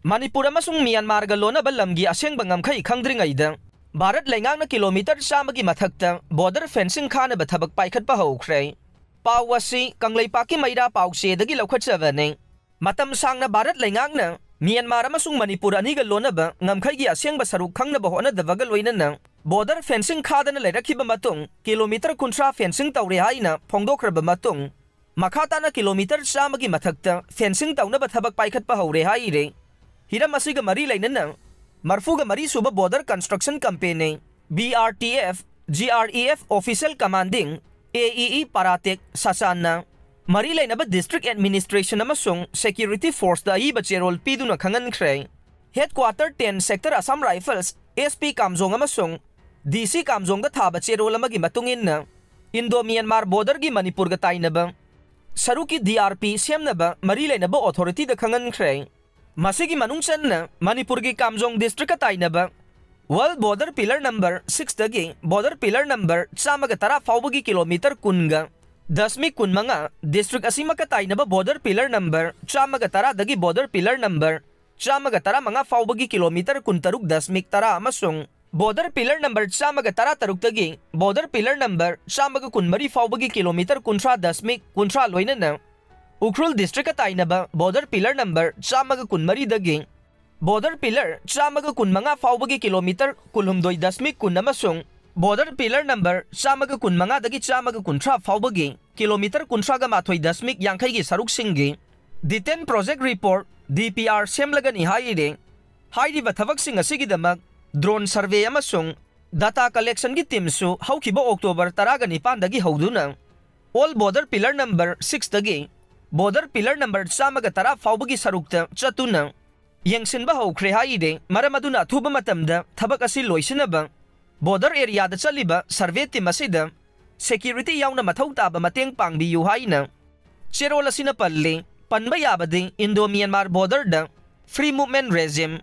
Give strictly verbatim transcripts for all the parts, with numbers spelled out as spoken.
ꯃꯅꯤꯄꯨꯔ ꯑꯃꯁꯨꯡ ꯃ꯭ꯌꯥꯟꯃꯥꯔꯒ ꯂꯣꯟꯅꯕ ꯂꯝꯒꯤ ꯑꯁꯦꯡꯕ ꯉꯝꯈꯩ ꯈꯪꯗ꯭ꯔꯤꯉꯩꯗ ꯚꯥꯔꯠ ꯂꯩꯉꯥꯛꯅ ꯀꯤꯂꯣꯃꯤꯇꯔ ꯆꯥꯝꯃꯒꯤ ꯃꯊꯛꯇ ꯕꯣꯔꯗꯔ ꯐꯦꯟꯁꯤꯡ ꯈꯥꯅꯕ ꯊꯕꯛ ꯄꯥꯏꯈꯠꯄ ꯍꯧꯈ꯭ꯔꯦ꯫ ꯄꯥꯎ ꯑꯁꯤ ꯀꯪꯂꯩꯄꯥꯛꯀꯤ ꯃꯩꯔꯥ ꯄꯥꯎꯆꯦꯗꯒꯤ ꯂꯧꯈꯠꯆꯕꯅꯤ꯫ ꯃꯇꯝ ꯁꯥꯡꯅ ꯚꯥꯔꯠ ꯂꯩꯉꯥꯛꯅ ꯃ꯭ꯌꯥꯟꯃꯥꯔ ꯑꯃꯁꯨꯡ ꯃꯅꯤꯄꯨꯔ ꯑꯅꯤꯒ ꯂꯣꯟꯅꯕ ꯉꯝꯈꯩꯒꯤ ꯑꯁꯦꯡꯕ ꯁꯔꯨꯛ ꯈꯪꯅꯕ ꯍꯣꯠꯅꯗꯕꯒ ꯂꯣꯏꯅꯅ ꯕꯣꯔꯗꯔ ꯐꯦꯟꯁꯤꯡ ꯈꯥꯗꯅ ꯂꯩꯔꯛꯈꯤꯕ ꯃꯇꯨꯡ ꯀꯤꯂꯣꯃꯤꯇꯔ ꯀꯨꯟꯊ꯭ꯔꯥ ꯐꯦꯟꯁꯤꯡ ꯇꯧꯔꯦ ꯍꯥꯏꯅ ꯐꯣꯡꯗꯣꯛꯈ꯭ꯔꯕ ꯃꯇꯨꯡ ꯃꯈꯥ ꯇꯥꯅ ꯀꯤꯂꯣꯃꯤꯇꯔ ꯆꯥꯝꯃꯒꯤ ꯃꯊꯛꯇ ꯐꯦꯟꯁꯤꯡ ꯇꯧꯅꯕ ꯊꯕꯛ ꯄꯥꯏꯈꯠꯄ ꯍꯧꯔꯦ ꯍꯥꯏꯔꯦ꯫ ꯍꯤꯔꯝ ꯑꯁꯤꯒ ꯃꯔꯤ ꯂꯩꯅꯅ ꯃꯔꯐꯨꯒ ꯃꯔꯤ ꯁꯨꯕ border construction company, B R T F, G R E F official commanding A E E ꯄꯥꯔꯥꯇꯦꯛ ꯁꯆꯥꯟꯅ ꯃꯔꯤ ꯂꯩꯅꯕ ꯗꯤꯁꯇ꯭ꯔꯤꯛ ꯑꯦꯗꯃꯤꯅꯤꯁꯇ꯭ꯔꯦꯁꯟ ꯑꯃꯁꯨꯡ ꯁꯦꯀ꯭ꯌꯨꯔꯤꯇꯤ ꯐꯣꯔꯁꯇ ꯑꯏꯕ ꯆꯦꯔꯣꯜ ꯄꯤꯗꯨꯅ ꯈꯪꯍꯟꯈ꯭ꯔꯦ꯫ Headquarter ten sector Assam rifles S P Kamjong ꯑꯃꯁꯨꯡ ꯗꯤ ꯁꯤ ꯀꯥꯝꯖꯣꯡꯗ ꯊꯥꯕ ꯆꯦꯔꯣꯜ ꯑꯃꯒꯤ ꯃꯇꯨꯡ ꯏꯟꯅ, ꯏꯟꯗꯣ ꯃ꯭ꯌꯥꯟꯃꯥꯔ ꯕꯣꯔꯗꯔꯒꯤ ꯃꯅꯤꯄꯨꯔꯒ ꯇꯥꯏꯅꯕ ꯁꯔꯨꯛꯀꯤ ꯗꯤ ꯑꯥꯔ ꯄꯤ ꯁꯦꯝꯅꯕ ꯃꯔꯤ ꯂꯩꯅꯕ ꯑꯣꯊꯣꯔꯤꯇꯤꯗ ꯈꯪꯍꯟꯈ꯭ꯔꯦ꯫ ꯃꯁꯤꯒꯤ ꯃꯅꯨꯡ ꯆꯟꯅ ꯃꯅꯤꯄꯨꯔꯒꯤ ꯀꯥꯝꯖꯣꯡ ꯗꯤꯁꯇ꯭ꯔꯤꯛꯀ ꯇꯥꯏꯅꯕ ꯋꯥꯔꯜ ꯕꯣꯔꯗꯔ ꯄꯤꯂꯔ ꯅꯝꯕꯔ ꯁꯤꯛꯁꯇꯒꯤ ꯕꯣꯔꯗꯔ ꯄꯤꯂꯔ ꯅꯝꯕꯔ ꯆꯥꯝꯃꯒ ꯇꯔꯥ ꯐꯥꯎꯕꯒꯤ ꯀꯤꯂꯣꯃꯤꯇꯔ ꯀꯨꯟꯒ ꯗꯁꯃꯤꯛ ꯀꯨꯟꯃꯉꯥ, ꯗꯤꯁꯇ꯭ꯔꯤꯛ ꯑꯁꯤꯃꯛꯀ ꯇꯥꯏꯅꯕ ꯕꯣꯔꯗꯔ ꯄꯤꯂꯔ ꯅꯝꯕꯔ ꯆꯥꯝꯃꯒ ꯇꯔꯥꯗꯒꯤ ꯕꯣꯔꯗꯔ ꯄꯤꯂꯔ ꯅꯝꯕꯔ ꯆꯥꯝꯃꯒ ꯇꯔꯥꯃꯉꯥ ꯐꯥꯎꯕꯒꯤ ꯀꯤꯂꯣꯃꯤꯇꯔ ꯀꯨꯟꯇꯔꯨꯛ ꯗꯁꯃꯤꯛ ꯇꯔꯥ ꯑꯃꯁꯨꯡ ꯕꯣꯔꯗꯔ ꯄꯤꯂꯔ ꯅꯝꯕꯔ ꯆꯥꯝꯃꯒ ꯇꯔꯥꯇꯔꯨꯛꯇꯒꯤ ꯕꯣꯔꯗꯔ ꯄꯤꯂꯔ ꯅꯝꯕꯔ ꯆꯥꯝꯃꯒ ꯀꯨꯟꯃꯔꯤ ꯐꯥꯎꯕꯒꯤ ꯀꯤꯂꯣꯃꯤꯇꯔ ꯀꯨꯟꯊ꯭ꯔꯥ ꯗꯁꯃꯤꯛ ꯀꯨꯟꯊ꯭ꯔꯥ, ꯂꯣꯏꯅꯅ ꯎꯈ꯭ꯔꯨꯜ ꯗꯤꯁꯇ꯭ꯔꯤꯛꯀ ꯇꯥꯏꯅꯕ ꯕꯣꯔꯗꯔ ꯄꯤꯂꯔ ꯅꯝꯕꯔ ꯆꯥꯝꯃꯒ ꯀꯨꯟꯃꯔꯤꯗꯒꯤ ꯕꯣꯔꯗꯔ ꯄꯤꯂꯔ ꯆꯥꯝꯃꯒ ꯀꯨꯟꯃꯉꯥ ꯐꯥꯎꯕꯒꯤ ꯀꯤꯂꯣꯃꯤꯇꯔ ꯀꯨꯟꯍꯨꯝꯗꯣꯏ ꯗꯁꯃꯤꯛ ꯀꯨꯟ ꯑꯃꯁꯨꯡ ꯕꯣꯔꯗꯔ ꯄꯤꯂꯔ ꯅꯝꯕꯔ ꯆꯥꯝꯃꯒ ꯀꯨꯟꯃꯉꯥꯗꯒꯤ ꯆꯥꯝꯃꯒ ꯀꯨꯟꯊ꯭ꯔꯥ ꯐꯥꯎꯕꯒꯤ ꯀꯤꯂꯣꯃꯤꯇꯔ ꯀꯨꯟꯊ꯭ꯔꯥꯒ ꯃꯥꯊꯣꯏ ꯗꯁꯃꯤꯛ ꯌꯥꯡꯈꯩꯒꯤ ꯁꯔꯨꯛꯁꯤꯡꯒꯤ ꯗꯤꯇꯦꯟ project report, D P R, ꯁꯦꯝꯂꯒꯅꯤ ꯍꯥꯏꯔꯤ꯫ ꯍꯥꯏꯔꯤꯕ ꯊꯕꯛꯁꯤꯡ ꯑꯁꯤꯒꯤꯗꯃꯛ ꯗ꯭ꯔꯣꯟ ꯁꯔꯚꯦ ꯑꯃꯁꯨꯡ ꯗꯥꯇꯥ ꯀꯂꯦꯛꯁꯟꯒꯤ ꯇꯤꯝꯁꯨ ꯍꯧꯈꯤꯕ ꯑꯣꯛꯇꯣꯕꯔ ꯇꯔꯥꯒ ꯅꯤꯄꯥꯟꯗꯒꯤ ꯍꯧꯗꯨꯅ ꯑꯣꯜ ꯕꯣꯔꯗꯔ ꯄꯤꯂꯔ ꯅꯝꯕꯔ ꯁꯤꯛꯁꯇꯒꯤ ꯕꯣꯔꯗꯔ ꯄꯤꯂꯔ ꯅꯝꯕꯔ ꯆꯥꯝꯃꯒ ꯇꯔꯥ ꯐꯥꯎꯕꯒꯤ ꯁꯔꯨꯛꯇ ꯆꯠꯇꯨꯅ ꯌꯦꯡꯁꯤꯟꯕ ꯍꯧꯈ꯭ꯔꯦ ꯍꯥꯏꯔꯦ꯫ ꯃꯔꯝ ꯑꯗꯨꯅ ꯑꯊꯨꯕ ꯃꯇꯝꯗ ꯊꯕꯛ ꯑꯁꯤ ꯂꯣꯏꯁꯤꯟꯅꯕ ꯕꯣꯔꯗꯔ ꯑꯦꯔꯤꯌꯥꯗ ꯆꯠꯂꯤꯕ ꯁꯔꯚꯦ ꯇꯤꯝ ꯑꯁꯤꯗ ꯁꯦꯀ꯭ꯌꯨꯔꯤꯇꯤ ꯌꯥꯎꯅ ꯃꯊꯧ ꯇꯥꯕ ꯃꯇꯦꯡ ꯄꯥꯡꯕꯤꯌꯨ ꯍꯥꯏꯅ ꯆꯦꯔꯣꯜ ꯑꯁꯤꯅ ꯄꯜꯂꯤ꯫ ꯄꯟꯕ ꯌꯥꯕꯗꯤ ꯏꯟꯗꯣ ꯃ꯭ꯌꯥꯟꯃꯥꯔ ꯕꯣꯔꯗꯔꯗ free movement regime,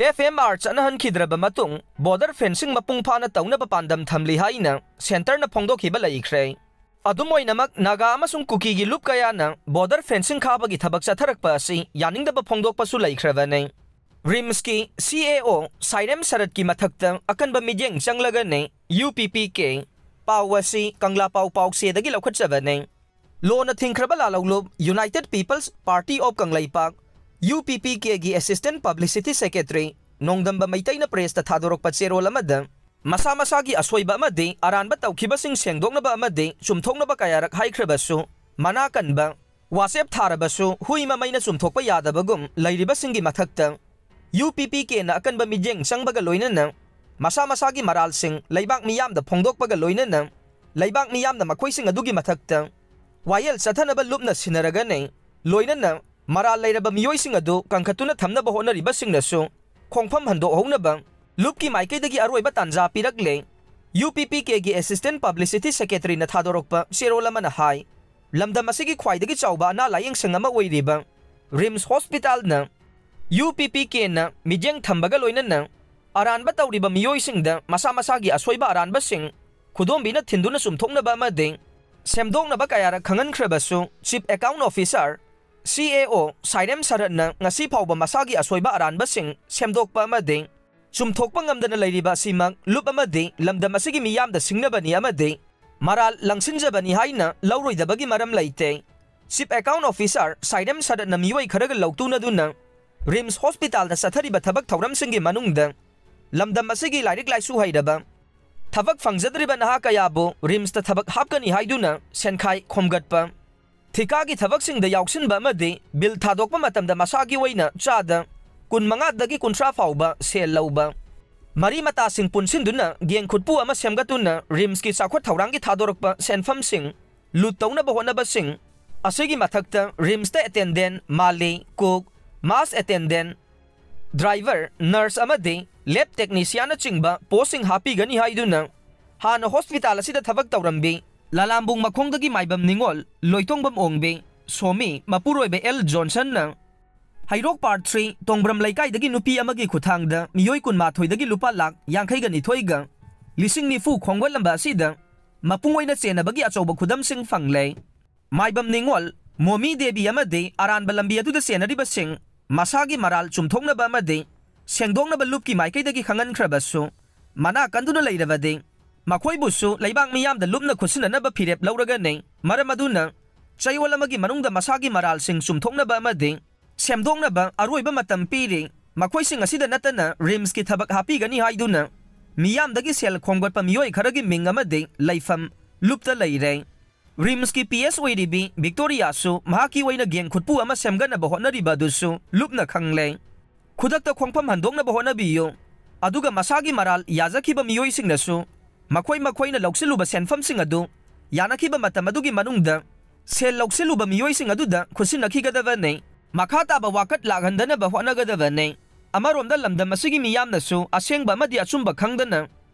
F M R, ꯆꯠꯅꯍꯟꯈꯤꯗ꯭ꯔꯕ ꯃꯇꯨꯡ ꯕꯣꯔꯗꯔ ꯐꯦꯟꯁꯤꯡ ꯃꯄꯨꯡ ꯐꯥꯅ ꯇꯧꯅꯕ ꯄꯥꯟꯗꯝ ꯊꯝꯂꯤ ꯍꯥꯏꯅ ꯁꯦꯟꯇꯔꯅ ꯐꯣꯡꯗꯣꯛꯈꯤꯕ ꯂꯩꯈ꯭ꯔꯦ꯫ ꯑꯗꯨꯝ ꯑꯣꯏꯅꯃꯛ, ꯅꯥꯒꯥ ꯑꯃꯁꯨꯡ ꯀꯨꯀꯤꯒꯤ ꯂꯨꯞ ꯀꯌꯥꯅ border fencing ꯈꯥꯕꯒꯤ ꯊꯕꯛ ꯆꯠꯊꯔꯛꯄ ꯑꯁꯤ ꯌꯥꯅꯤꯡꯗꯕ ꯐꯣꯡꯗꯣꯛꯄꯁꯨ ꯂꯩꯈ꯭ꯔꯕꯅꯤ꯫ ꯔꯤꯝꯁꯀꯤ C A O ꯁꯥꯏꯔꯦꯝ ꯁꯔꯠꯀꯤ ꯃꯊꯛꯇ ꯑꯀꯟꯕ ꯃꯤꯠꯌꯦꯡ ꯆꯪꯂꯒꯅꯤ U P P K꯫ ꯄꯥꯎ ꯑꯁꯤ ꯀꯪꯂꯥ ꯄꯥꯎ ꯄꯥꯎꯆꯦꯗꯒꯤ ꯂꯧꯈꯠꯆꯕꯅꯤ꯫ ꯂꯣꯅ ꯊꯤꯡꯈ꯭ꯔꯕ ꯂꯥꯜꯍꯧꯂꯨꯞ United People's Party of Kangleipak, U P P K ꯒꯤ assistant publicity secretary ꯅꯣꯡꯗꯝꯕ ꯃꯩꯇꯩꯅ press ꯇ ꯊꯥꯗꯣꯔꯛꯄ ꯆꯦꯔꯣꯜ ꯑꯃꯗ, ꯃꯁꯥ ꯃꯁꯥꯒꯤ ꯑꯁꯣꯏꯕ ꯑꯃꯗꯤ ꯑꯔꯥꯟꯕ ꯇꯧꯈꯤꯕꯁꯤꯡ ꯁꯦꯡꯗꯣꯛꯅꯕ ꯑꯃꯗꯤ ꯆꯨꯝꯊꯣꯛꯅꯕ ꯀꯌꯥꯔꯛ ꯍꯥꯏꯈ꯭ꯔꯕꯁꯨ, ꯃꯅꯥ ꯀꯟꯕ, ꯋꯥꯆꯦꯞ ꯊꯥꯔꯕꯁꯨ ꯍꯨꯏ ꯃꯃꯩꯅ ꯆꯨꯝꯊꯣꯛꯄ ꯌꯥꯗꯕꯒꯨꯝ ꯂꯩꯔꯤꯕꯁꯤꯡꯒꯤ ꯃꯊꯛꯇ, U P P K ꯅ ꯑꯀꯟꯕ ꯃꯤꯠꯌꯦꯡ ꯆꯪꯕꯒ ꯂꯣꯏꯅꯅ, ꯃꯁꯥ ꯃꯁꯥꯒꯤ ꯃꯔꯥꯜꯁꯤꯡ ꯂꯩꯕꯥꯛ ꯃꯤꯌꯥꯝꯗ ꯐꯣꯡꯗꯣꯛꯄꯒ ꯂꯣꯏꯅꯅ, ꯂꯩꯕꯥꯛ ꯃꯤꯌꯥꯝꯅ ꯃꯈꯣꯏꯁꯤꯡ ꯑꯗꯨꯒꯤ ꯃꯊꯛꯇ ꯋꯥꯌꯦꯜ ꯆꯠꯊꯅꯕ ꯂꯨꯞꯅ ꯁꯤꯟꯅꯔꯒꯅꯤ꯫ ꯂꯣꯏꯅꯅ ꯃꯔꯥꯜ ꯂꯩꯔꯕ ꯃꯤꯑꯣꯏꯁꯤꯡ ꯑꯗꯨ ꯀꯟꯈꯠꯇꯨꯅ ꯊꯝꯅꯕ ꯍꯣꯠꯅꯔꯤꯕꯁꯤꯡꯅꯁꯨ ꯈꯣꯡꯐꯝ ꯍꯟꯗꯣꯛꯍꯧꯅꯕ ꯂꯨꯞꯀꯤ ꯃꯥꯏꯀꯩꯗꯒꯤ ꯑꯔꯣꯏꯕ ꯇꯥꯟꯖꯥ ꯄꯤꯔꯛꯂꯦ꯫ U P P K ꯒꯤ assistant publicity secretary ꯅ ꯊꯥꯗꯣꯔꯛꯄ ꯆꯦꯔꯣꯜ ꯑꯃꯅ ꯍꯥꯏ, ꯂꯝꯗꯝ ꯑꯁꯤꯒꯤ ꯈ꯭ꯋꯥꯏꯗꯒꯤ ꯆꯥꯎꯕ ꯑꯅꯥ ꯂꯥꯌꯦꯡ ꯁꯪ ꯑꯃ ꯑꯣꯏꯔꯤꯕ RIMS hospital ꯅ U P P K ꯅ ꯃꯤꯠꯌꯦꯡ ꯊꯝꯕꯒ ꯂꯣꯏꯅꯅ ꯑꯔꯥꯟꯕ ꯇꯧꯔꯤꯕ ꯃꯤꯑꯣꯏꯁꯤꯡꯗ ꯃꯁꯥ ꯃꯁꯥꯒꯤ ꯑꯁꯣꯏꯕ ꯑꯔꯥꯟꯕꯁꯤꯡ ꯈꯨꯗꯣꯝꯕꯤꯅ ꯊꯤꯟꯗꯨꯅ ꯆꯨꯝꯊꯣꯛꯅꯕ ꯑꯃꯗꯤ ꯁꯦꯝꯗꯣꯛꯅꯕ ꯀꯌꯥꯔꯛ ꯈꯪꯍꯟꯈ꯭ꯔꯕꯁꯨ, Chief Account Officer, C A O ꯁꯥꯏꯔꯦꯝ ꯁꯔꯠꯅ ꯉꯁꯤ ꯐꯥꯎꯕ ꯃꯁꯥꯒꯤ ꯑꯁꯣꯏꯕ ꯑꯔꯥꯟꯕꯁꯤꯡ ꯁꯦꯝꯗꯣꯛꯄ ꯑꯃꯗꯤ ꯆꯨꯝꯊꯣꯛꯄ ꯉꯝꯗꯅ ꯂꯩꯔꯤꯕ ꯑꯁꯤꯃꯛ ꯂꯨꯞ ꯑꯃꯗꯤ ꯂꯝꯗꯝ ꯑꯁꯤꯒꯤ ꯃꯤꯌꯥꯝꯗ ꯁꯤꯡꯅꯕꯅꯤ ꯑꯃꯗꯤ ꯃꯔꯥꯜ ꯂꯪꯁꯤꯟꯖꯕꯅꯤ ꯍꯥꯏꯅ ꯂꯧꯔꯣꯏꯗꯕꯒꯤ ꯃꯔꯝ ꯂꯩꯇꯦ꯫ Chief Account Officer ꯁꯥꯏꯔꯦꯝ ꯁꯔꯠꯅ ꯃꯤꯑꯣꯏ ꯈꯔꯒ ꯂꯧꯇꯨꯅꯗꯨꯅ RIMS hospital ꯗ ꯆꯠꯊꯔꯤꯕ ꯊꯕꯛ ꯊꯧꯔꯝꯁꯤꯡꯒꯤ ꯃꯅꯨꯡꯗ ꯂꯝꯗꯝ ꯑꯁꯤꯒꯤ ꯂꯥꯏꯔꯤꯛ ꯂꯥꯏꯁꯨ ꯍꯩꯔꯕ, ꯊꯕꯛ ꯐꯪꯖꯗ꯭ꯔꯤꯕ ꯅꯍꯥ ꯀꯌꯥꯕꯨ RIMS ꯇ ꯊꯕꯛ ꯍꯥꯞꯀꯅꯤ ꯍꯥꯏꯗꯨꯅ ꯁꯦꯟꯈꯥꯏ ꯈꯣꯝꯒꯠꯄ, ꯊꯤꯀꯥꯒꯤ ꯊꯕꯛꯁꯤꯡꯗ ꯌꯥꯎꯁꯤꯟꯕ ꯑꯃꯗꯤ bill ꯊꯥꯗꯣꯛꯄ ꯃꯇꯝꯗ ꯃꯁꯥꯒꯤ ꯑꯣꯏꯅ ꯆꯥꯗ ꯀꯨꯟꯃꯉꯥꯗꯒꯤ ꯀꯨꯟꯊ꯭ꯔꯥ ꯐꯥꯎꯕ ꯁꯦꯜ ꯂꯧꯕ, ꯃꯔꯤ ꯃꯇꯥꯁꯤꯡ ꯄꯨꯟꯁꯤꯟꯗꯨꯅ ꯒꯦꯡ ꯈꯨꯠꯄꯨ ꯑꯃ ꯁꯦꯝꯒꯠꯇꯨꯅ RIMS ꯀꯤ ꯆꯥꯎꯈꯠ ꯊꯧꯔꯥꯡꯒꯤ ꯊꯥꯗꯣꯔꯛꯄ ꯁꯦꯟꯐꯝꯁꯤꯡ ꯂꯨꯠ ꯇꯧꯅꯕ ꯍꯣꯠꯅꯕꯁꯤꯡ ꯑꯁꯤꯒꯤ ꯃꯊꯛꯇ RIMS ꯇ attendant, ꯃꯥꯂꯤ, cook, mass attendant, driver, nurse ꯑꯃꯗꯤ lab technician ꯅꯆꯤꯡꯕ post ꯁꯤꯡ ꯍꯥꯞꯄꯤꯒꯅꯤ ꯍꯥꯏꯗꯨꯅ ꯍꯥꯟꯅ hospital ꯑꯁꯤꯗ ꯊꯕꯛ ꯇꯧꯔꯝꯕꯤ ꯂꯥꯂꯥꯝꯕꯨꯡ ꯃꯈꯣꯡꯗꯒꯤ ꯃꯥꯏꯕꯝ ꯅꯤꯉꯣꯜ, ꯂꯣꯏꯇꯣꯡꯕꯝ ꯑꯣꯡꯕꯤ, ꯁꯣꯃꯤ, ꯃꯄꯨꯔꯣꯏꯕ ꯑꯦꯜ ꯖꯣꯟꯁꯟꯅ ꯍꯩꯔꯣꯛ Part three ꯇꯣꯡꯕ꯭ꯔꯝ ꯂꯩꯀꯥꯏꯗꯒꯤ ꯅꯨꯄꯤ ꯑꯃꯒꯤ ꯈꯨꯠꯊꯥꯡꯗ ꯃꯤꯑꯣꯏ ꯀꯨꯟꯃꯥꯊꯣꯏꯗꯒꯤ ꯂꯨꯄꯥ ꯂꯥꯈ ꯌꯥꯡꯈꯩꯒ ꯅꯤꯊꯣꯏꯒ ꯂꯤꯁꯤꯡ ꯅꯤꯐꯨ ꯈꯣꯝꯒꯠꯂꯝꯕ ꯑꯁꯤꯗ ꯃꯄꯨꯡ ꯑꯣꯏꯅ ꯆꯦꯟꯅꯕꯒꯤ ꯑꯆꯧꯕ ꯈꯨꯗꯝꯁꯤꯡ ꯐꯪꯂꯦ꯫ ꯃꯥꯏꯕꯝ ꯅꯤꯉꯣꯜ, ꯃꯣꯃꯤ ꯗꯦꯕꯤ ꯑꯃꯗꯤ ꯑꯔꯥꯟꯕ ꯂꯝꯕꯤ ꯑꯗꯨꯗ ꯆꯦꯟꯅꯔꯤꯕꯁꯤꯡ ꯃꯁꯥꯒꯤ ꯃꯔꯥꯜ ꯆꯨꯝꯊꯣꯛꯅꯕ ꯑꯃꯗꯤ ꯁꯦꯡꯗꯣꯛꯅꯕ ꯂꯨꯞꯀꯤ ꯃꯥꯏꯀꯩꯗꯒꯤ ꯈꯪꯍꯟꯈ꯭ꯔꯕꯁꯨ, ꯃꯅꯥ ꯀꯟꯗꯨꯅ ꯂꯩꯔꯕꯗꯤ ꯃꯈꯣꯏꯕꯨꯁꯨ ꯂꯩꯕꯥꯛ ꯃꯤꯌꯥꯝꯗ ꯂꯨꯞꯅ ꯈꯨꯠꯁꯤꯟꯅꯅꯕ ꯐꯤꯔꯦꯞ ꯂꯧꯔꯒꯅꯤ꯫ ꯃꯔꯝ ꯑꯗꯨꯅ ꯆꯌꯣꯜ ꯑꯃꯒꯤ ꯃꯅꯨꯡꯗ ꯃꯁꯥꯒꯤ ꯃꯔꯥꯜꯁꯤꯡ ꯆꯨꯝꯊꯣꯛꯅꯕ ꯑꯃꯗꯤ ꯁꯦꯝꯗꯣꯛꯅꯕ ꯑꯔꯣꯏꯕ ꯃꯇꯝ ꯄꯤꯔꯤ꯫ ꯃꯈꯣꯏꯁꯤꯡ ꯑꯁꯤꯗ ꯅꯠꯇꯅ ꯔꯤꯝꯁꯀꯤ ꯊꯕꯛ ꯍꯥꯞꯄꯤꯒꯅꯤ ꯍꯥꯏꯗꯨꯅ ꯃꯤꯌꯥꯝꯗꯒꯤ ꯁꯦꯜ ꯈꯣꯝꯒꯠꯄ ꯃꯤꯑꯣꯏ ꯈꯔꯒꯤ ꯃꯤꯡ ꯑꯃꯗꯤ ꯂꯩꯐꯝ ꯂꯨꯞꯇ ꯂꯩꯔꯦ꯫ ꯔꯤꯝꯁꯀꯤ ꯄꯤ ꯑꯦꯁ ꯑꯣꯏꯔꯤꯕꯤ ꯚꯤꯛꯇꯣꯔꯤꯌꯥꯁꯨ ꯃꯍꯥꯛꯀꯤ ꯑꯣꯏꯅ ꯒꯦꯡ ꯈꯨꯠꯄꯨ ꯑꯃ ꯁꯦꯝꯒꯠꯅꯕ ꯍꯣꯠꯅꯔꯤꯕ ꯑꯗꯨꯁꯨ ꯂꯨꯞꯅ ꯈꯪꯂꯦ꯫ ꯈꯨꯗꯛꯇ ꯈꯣꯡꯐꯝ ꯍꯟꯗꯣꯛꯅꯕ ꯍꯣꯠꯅꯕꯤꯌꯨ꯫ ꯑꯗꯨꯒ ꯃꯁꯥꯒꯤ ꯃꯔꯥꯜ ꯌꯥꯖꯈꯤꯕ ꯃꯤꯑꯣꯏꯁꯤꯡꯅꯁꯨ ꯃꯈꯣꯏ ꯃꯈꯣꯏꯅ ꯂꯧꯁꯤꯜꯂꯨꯕ ꯁꯦꯟꯐꯝꯁꯤꯡ ꯑꯗꯨ ꯌꯥꯅꯈꯤꯕ ꯃꯇꯝ ꯑꯗꯨꯒꯤ ꯃꯅꯨꯡꯗ ꯁꯦꯜ ꯂꯧꯁꯤꯜꯂꯨꯕ ꯃꯤꯑꯣꯏꯁꯤꯡ ꯑꯗꯨꯗ ꯈꯨꯠꯁꯤꯟꯅꯈꯤꯒꯗꯕꯅꯤ꯫ ꯃꯈꯥ ꯇꯥꯕ ꯋꯥꯀꯠ ꯂꯥꯛꯍꯟꯗꯅꯕ ꯍꯣꯠꯅꯒꯗꯕꯅꯤ꯫ ꯑꯃꯔꯣꯝꯗ ꯂꯝꯗꯝ ꯑꯁꯤꯒꯤ ꯃꯤꯌꯥꯝꯅꯁꯨ ꯑꯁꯦꯡꯕ ꯑꯃꯗꯤ ꯑꯆꯨꯝꯕ ꯈꯪꯗꯅ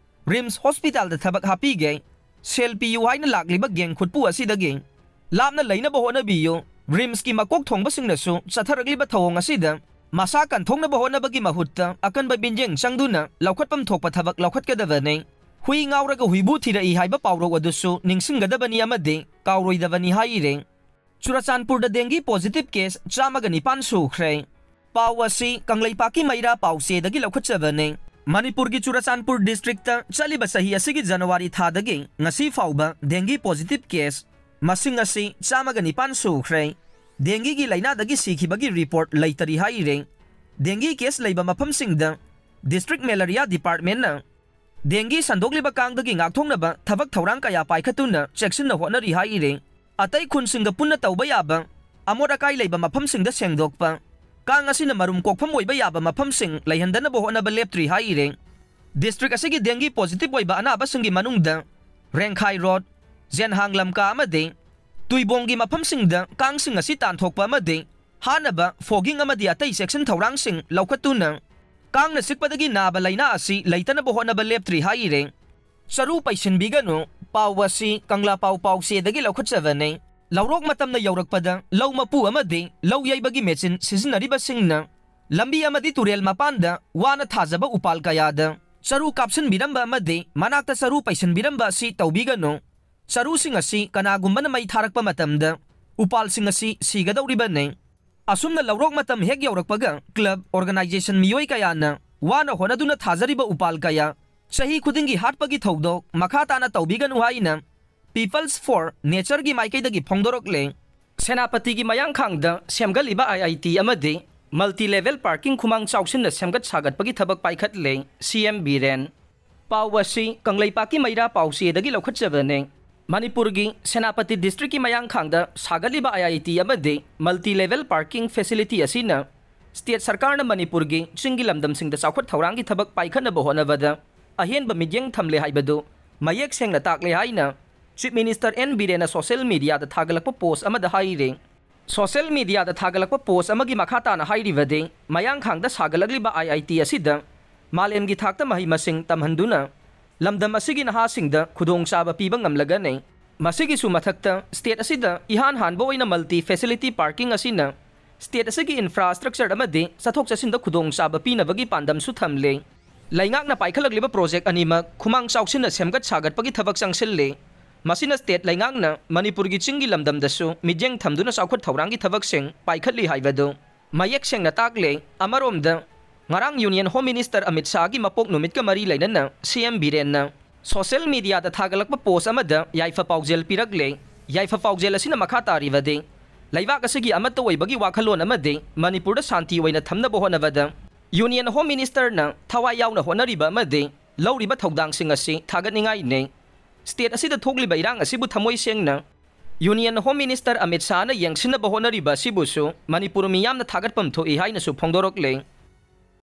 ꯔꯤꯝꯁ ꯍꯣꯁꯄꯤꯇꯥꯜꯗ ꯊꯕꯛ ꯍꯥꯞꯄꯤꯒꯦ, ꯁꯦꯜ ꯄꯤꯌꯨ ꯍꯥꯏꯅ ꯂꯥꯛꯂꯤꯕ ꯒꯦꯡ ꯈꯨꯠꯄꯨ ꯑꯁꯤꯗꯒꯤ ꯂꯥꯞꯅ ꯂꯩꯅꯕ ꯍꯣꯠꯅꯕꯤꯌꯨ꯫ ꯔꯤꯝꯁꯀꯤ ꯃꯀꯣꯛ ꯊꯣꯡꯕꯁꯤꯡꯅꯁꯨ ꯆꯠꯊꯔꯛꯂꯤꯕ ꯊꯧꯑꯣꯡ ꯑꯁꯤꯗ ꯃꯁꯥ ꯀꯟꯊꯣꯛꯅꯕ ꯍꯣꯠꯅꯕꯒꯤ ꯃꯍꯨꯠꯇ ꯑꯀꯟꯕ ꯃꯤꯠꯌꯦꯡ ꯆꯪꯗꯨꯅ ꯂꯧꯈꯠꯐꯝ ꯊꯣꯛꯄ ꯊꯕꯛ ꯂꯧꯈꯠꯀꯗꯕꯅꯤ꯫ ꯍꯨꯏ ꯉꯥꯎꯔꯒ ꯍꯨꯏꯕꯨ ꯊꯤꯔꯛꯏ ꯍꯥꯏꯕ ꯄꯥꯎꯔꯧ ꯑꯗꯨꯁꯨ ꯅꯤꯡꯁꯤꯡꯒꯗꯕꯅꯤ ꯑꯃꯗꯤ ꯀꯥꯎꯔꯣꯏꯗꯕꯅꯤ ꯍꯥꯏꯔꯤ꯫ ꯆꯨꯔꯆꯥꯟꯄꯨꯔꯗ ꯗꯦꯡꯒꯤ ꯄꯣꯖꯤꯇꯤꯚ ꯀꯦꯁ ꯆꯥꯝꯃꯒ ꯅꯤꯄꯥꯟ ꯁꯨꯈ꯭ꯔꯦ꯫ ꯄꯥꯎ ꯑꯁꯤ ꯀꯪꯂꯩꯄꯥꯛꯀꯤ ꯃꯩꯔꯥ ꯄꯥꯎꯆꯦꯗꯒꯤ ꯂꯧꯈꯠꯆꯕꯅꯤ꯫ ꯃꯅꯤꯄꯨꯔꯒꯤ ꯆꯨꯔꯆꯥꯟꯄꯨꯔ ꯗꯤꯁꯇ꯭ꯔꯤꯛꯇ ꯆꯠꯂꯤꯕ ꯆꯍꯤ ꯑꯁꯤꯒꯤ ꯖꯅꯋꯥꯔꯤ ꯊꯥꯗꯒꯤ ꯉꯁꯤ ꯐꯥꯎꯕ ꯗꯦꯡꯒꯤ ꯄꯣꯖꯤꯇꯤꯚ ꯀꯦꯁ ꯃꯁꯤꯡ ꯑꯁꯤ ꯆꯥꯝꯃꯒ ꯅꯤꯄꯥꯟ ꯁꯨꯈ꯭ꯔꯦ꯫ ꯗꯦꯡꯒꯤꯒꯤ ꯂꯥꯏꯅꯥꯗꯒꯤ ꯁꯤꯈꯤꯕꯒꯤ ꯔꯤꯄꯣꯔꯠ ꯂꯩꯇꯔꯤ ꯍꯥꯏꯔꯤ꯫ ꯗꯦꯡꯒꯤ ꯀꯦꯁ ꯂꯩꯕ ꯃꯐꯝꯁꯤꯡꯗ ꯗꯤꯁꯇ꯭ꯔꯤꯛ ꯃꯦꯂꯔꯤꯌꯥ ꯗꯤꯄꯥꯔꯠꯃꯦꯟꯅ ꯗꯦꯡꯒꯤ ꯁꯟꯗꯣꯛꯂꯤꯕ ꯀꯥꯡꯗꯒꯤ ꯉꯥꯛꯊꯣꯛꯅꯕ ꯊꯕꯛ ꯊꯧꯔꯥꯡ ꯀꯌꯥ ꯄꯥꯏꯈꯠꯇꯨꯅ ꯆꯦꯛꯁꯤꯟꯅ ꯍꯣꯠꯅꯔꯤ ꯍꯥꯏꯔꯤ꯫ ꯑꯇꯩ ꯈꯨꯟꯁꯤꯡꯒ ꯄꯨꯟꯅ ꯇꯧꯕ ꯌꯥꯕ ꯑꯃꯣꯠ ꯑꯀꯥꯏ ꯂꯩꯕ ꯃꯐꯝꯁꯤꯡꯗ ꯁꯦꯡꯗꯣꯛꯄ, ꯀꯥꯡ ꯑꯁꯤꯅ ꯃꯔꯨꯝ ꯀꯣꯛꯐꯝ ꯑꯣꯏꯕ ꯌꯥꯕ ꯃꯐꯝꯁꯤꯡ ꯂꯩꯍꯟꯗꯅꯕ ꯍꯣꯠꯅꯕ ꯂꯦꯞꯇ꯭ꯔꯤ ꯍꯥꯏꯔꯤ꯫ ꯗꯤꯁꯇ꯭ꯔꯤꯛ ꯑꯁꯤꯒꯤ ꯗꯦꯡꯒꯤ ꯄꯣꯖꯤꯇꯤꯚ ꯑꯣꯏꯕ ꯑꯅꯥꯕꯁꯤꯡꯒꯤ ꯃꯅꯨꯡꯗ ꯔꯦꯡꯈꯥꯏ ꯔꯣꯗ, ꯖꯦꯟꯍꯥꯡ ꯂꯝꯀꯥ ꯑꯃꯗꯤ ꯇꯨꯏꯕꯣꯡꯒꯤ ꯃꯐꯝꯁꯤꯡꯗ ꯀꯥꯡꯁꯤꯡ ꯑꯁꯤ ꯇꯥꯟꯊꯣꯛꯄ ꯑꯃꯗꯤ ꯍꯥꯠꯅꯕ ꯐꯣꯒꯤꯡ ꯑꯃꯗꯤ ꯑꯇꯩ ꯆꯦꯛꯁꯤꯟ ꯊꯧꯔꯥꯡꯁꯤꯡ ꯂꯧꯈꯠꯇꯨꯅ ꯀꯥꯡꯅ ꯆꯤꯛꯄꯗꯒꯤ ꯅꯥꯕ ꯂꯥꯏꯅꯥ ꯑꯁꯤ ꯂꯩꯇꯅꯕ ꯍꯣꯠꯅꯕ ꯂꯦꯞꯇ꯭ꯔꯤ ꯍꯥꯏꯔꯤ꯫ ꯆꯔꯨ ꯄꯩꯁꯤꯟꯕꯤꯒꯅꯨ꯫ ꯄꯥꯎ ꯑꯁꯤ ꯀꯪꯂꯥ ꯄꯥꯎ ꯄꯥꯎꯆꯦꯗꯒꯤ ꯂꯧꯈꯠꯆꯕꯅꯤ꯫ ꯂꯧꯔꯣꯛ ꯃꯇꯝꯅ ꯌꯧꯔꯛꯄꯗ ꯂꯧ ꯃꯄꯨ ꯑꯃꯗꯤ ꯂꯧ ꯌꯩꯕꯒꯤ ꯃꯦꯆꯤꯟ ꯁꯤꯖꯤꯟꯅꯔꯤꯕꯁꯤꯡꯅ ꯂꯝꯕꯤ ꯑꯃꯗꯤ ꯇꯨꯔꯦꯜ ꯃꯄꯥꯟꯗ ꯋꯥꯅ ꯊꯥꯖꯕ ꯎꯄꯥꯜ ꯀꯌꯥꯗ ꯆꯔꯨ ꯀꯥꯞꯁꯤꯟꯕꯤꯔꯝꯕ ꯑꯃꯗꯤ ꯃꯅꯥꯛꯇ ꯆꯔꯨ ꯄꯩꯁꯤꯟꯕꯤꯔꯝꯕ ꯑꯁꯤ ꯇꯧꯕꯤꯒꯅꯨ꯫ ꯆꯔꯨꯁꯤꯡ ꯑꯁꯤ ꯀꯅꯥꯒꯨꯝꯕꯅ ꯃꯩ ꯊꯥꯔꯛꯄ ꯃꯇꯝꯗ ꯎꯄꯥꯜꯁꯤꯡ ꯑꯁꯤ ꯁꯤꯒꯗꯧꯔꯤꯕꯅꯤ꯫ ꯑꯁꯨꯝꯅ ꯂꯧꯔꯣꯛ ꯃꯇꯝ ꯍꯦꯛ ꯌꯧꯔꯛꯄꯒ club organization ꯃꯤꯑꯣꯏ ꯀꯌꯥꯅ ꯋꯥꯅ ꯍꯣꯠꯅꯗꯨꯅ ꯊꯥꯖꯔꯤꯕ ꯎꯄꯥꯜ ꯀꯌꯥ ꯆꯍꯤ ꯈꯨꯗꯤꯡꯒꯤ ꯍꯥꯠꯄꯒꯤ ꯊꯧꯗꯣꯛ ꯃꯈꯥ ꯇꯥꯅ ꯇꯧꯕꯤꯒꯅꯨ ꯍꯥꯏꯅ People's for Natureꯒꯤ ꯃꯥꯏꯀꯩꯗꯒꯤ ꯐꯣꯡꯗꯣꯔꯛꯂꯦ꯫ ꯁꯦꯅꯥꯄꯇꯤꯒꯤ ꯃꯌꯥꯡꯈꯥꯡꯗ ꯁꯦꯝꯒꯠꯂꯤꯕ I I T ꯑꯃꯗꯤ multi level parking ꯈꯨꯃꯥꯡ ꯆꯥꯎꯁꯤꯟꯅ ꯁꯦꯝꯒꯠ ꯁꯥꯒꯠꯄꯒꯤ ꯊꯕꯛ ꯄꯥꯏꯈꯠꯂꯦ C M ꯕꯤꯔꯦꯟ꯫ ꯄꯥꯎ ꯑꯁꯤ ꯀꯪꯂꯩꯄꯥꯛꯀꯤ ꯃꯩꯔꯥ ꯄꯥꯎꯆꯦꯗꯒꯤ ꯂꯧꯈꯠꯆꯕꯅꯤ꯫ ꯃꯅꯤꯄꯨꯔꯒꯤ ꯁꯦꯅꯥꯄꯇꯤ districtꯀꯤ ꯃꯌꯥꯡꯈꯥꯡꯗ ꯁꯥꯒꯠꯂꯤꯕ I I T ꯑꯃꯗꯤ multi level parking facility ꯑꯁꯤꯅ state ꯁꯔꯀꯥꯔꯅ ꯃꯅꯤꯄꯨꯔꯒꯤ ꯆꯤꯡꯒꯤ ꯂꯝꯗꯝꯁꯤꯡꯗ ꯆꯥꯎꯈꯠ ꯊꯧꯔꯥꯡꯒꯤ ꯊꯕꯛ ꯄꯥꯏꯈꯠꯅꯕ ꯍꯣꯠꯅꯕꯗ ꯑꯍꯦꯟꯕ ꯃꯤꯠꯌꯦꯡ ꯊꯝꯂꯦ ꯍꯥꯏꯕꯗꯨ ꯃꯌꯦꯛ ꯁꯦꯡꯅ ꯇꯥꯛꯂꯦ ꯍꯥꯏꯅ Chief Minister N ꯕꯤꯔꯦꯟꯅ social mediaꯗ ꯊꯥꯒꯠꯂꯛꯄ post ꯑꯃꯗ ꯍꯥꯏꯔꯤ꯫ Social mediaꯗ ꯊꯥꯒꯠꯂꯛꯄ post ꯑꯃꯒꯤ ꯃꯈꯥ ꯇꯥꯅ ꯍꯥꯏꯔꯤꯕꯗꯤ, ꯃꯌꯥꯡꯈꯥꯡꯗ ꯁꯥꯒꯠꯂꯛꯂꯤꯕ I I T ꯑꯁꯤꯗ ꯃꯥꯂꯦꯝꯒꯤ ꯊꯥꯛꯇ ꯃꯍꯩ ꯃꯁꯤꯡ ꯇꯝꯍꯟꯗꯨꯅ ꯂꯝꯗꯝ ꯑꯁꯤꯒꯤ ꯅꯍꯥꯁꯤꯡꯗ ꯈꯨꯗꯣꯡꯆꯥꯕ ꯄꯤꯕ ꯉꯝꯂꯒꯅꯤ꯫ ꯃꯁꯤꯒꯤꯁꯨ ꯃꯊꯛꯇ, state ꯑꯁꯤꯗ ꯏꯍꯥꯟ ꯍꯥꯟꯕ ꯑꯣꯏꯅ multi facility parking ꯑꯁꯤꯅ state ꯑꯁꯤꯒꯤ infrastructure ꯑꯃꯗꯤ ꯆꯠꯊꯣꯛ ꯆꯠꯁꯤꯟꯗ ꯈꯨꯗꯣꯡꯆꯥꯕ ꯄꯤꯅꯕꯒꯤ ꯄꯥꯟꯗꯝꯁꯨ ꯊꯝꯂꯤ꯫ ꯂꯩꯉꯥꯛꯅ ꯄꯥꯏꯈꯠꯂꯛꯂꯤꯕ project ꯑꯅꯤꯃꯛ ꯈꯨꯃꯥꯡ ꯆꯥꯎꯁꯤꯟꯅ ꯁꯦꯝꯒꯠ ꯁꯥꯒꯠꯄꯒꯤ ꯊꯕꯛ ꯆꯪꯁꯤꯜꯂꯤ꯫ ꯃꯁꯤꯅ state ꯂꯩꯉꯥꯛꯅ ꯃꯅꯤꯄꯨꯔꯒꯤ ꯆꯤꯡꯒꯤ ꯂꯝꯗꯝꯗꯁꯨ ꯃꯤꯠꯌꯦꯡ ꯊꯝꯗꯨꯅ ꯆꯥꯎꯈꯠ ꯊꯧꯔꯥꯡꯒꯤ ꯊꯕꯛꯁꯤꯡ ꯄꯥꯏꯈꯠꯂꯤ ꯍꯥꯏꯕꯗꯨ ꯃꯌꯦꯛ ꯁꯦꯡꯅ ꯇꯥꯛꯂꯦ꯫ ꯑꯃꯔꯣꯝꯗ, ꯉꯔꯥꯡ Union Home Ministerꯑꯃꯤꯠ ꯁꯥꯍꯒꯤ ꯃꯄꯣꯛ ꯅꯨꯃꯤꯠꯀ ꯃꯔꯤ ꯂꯩꯅꯅ C M ꯕꯤꯔꯦꯟꯅ social mediaꯗ ꯊꯥꯒꯠꯂꯛꯄ post ꯑꯃꯗ ꯌꯥꯏꯐ ꯄꯥꯎꯖꯦꯜ ꯄꯤꯔꯛꯂꯦ꯫ ꯌꯥꯏꯐ ꯄꯥꯎꯖꯦꯜ ꯑꯁꯤꯅ ꯃꯈꯥ ꯇꯥꯔꯤꯕꯗꯤ, ꯂꯩꯕꯥꯛ ꯑꯁꯤꯒꯤ ꯑꯃꯠꯇ ꯑꯣꯏꯕꯒꯤ ꯋꯥꯈꯜꯂꯣꯟ ꯑꯃꯗꯤ ꯃꯅꯤꯄꯨꯔꯗ ꯁꯥꯟꯇꯤ ꯑꯣꯏꯅ ꯊꯝꯅꯕ ꯍꯣꯠꯅꯕꯗ Union Home Ministerꯅ ꯊꯋꯥꯏ ꯌꯥꯎꯅ ꯍꯣꯠꯅꯔꯤꯕ ꯑꯃꯗꯤ ꯂꯧꯔꯤꯕ ꯊꯧꯗꯥꯡꯁꯤꯡ ꯑꯁꯤ ꯊꯥꯒꯠꯅꯤꯡꯉꯥꯏꯅꯤ꯫ State ꯑꯁꯤꯗ ꯊꯣꯛꯂꯤꯕ ꯏꯔꯥꯡ ꯑꯁꯤꯕꯨ ꯊꯃꯣꯏ ꯁꯦꯡꯅ Union Home Minister ꯑꯃꯤꯠ ꯁꯥꯍꯅ ꯌꯦꯡꯁꯤꯟꯅꯕ ꯍꯣꯠꯅꯔꯤꯕ ꯑꯁꯤꯕꯨꯁꯨ ꯃꯅꯤꯄꯨꯔ ꯃꯤꯌꯥꯝꯅ ꯊꯥꯒꯠꯐꯝ ꯊꯣꯛꯏ ꯍꯥꯏꯅꯁꯨ ꯐꯣꯡꯗꯣꯔꯛꯂꯦ꯫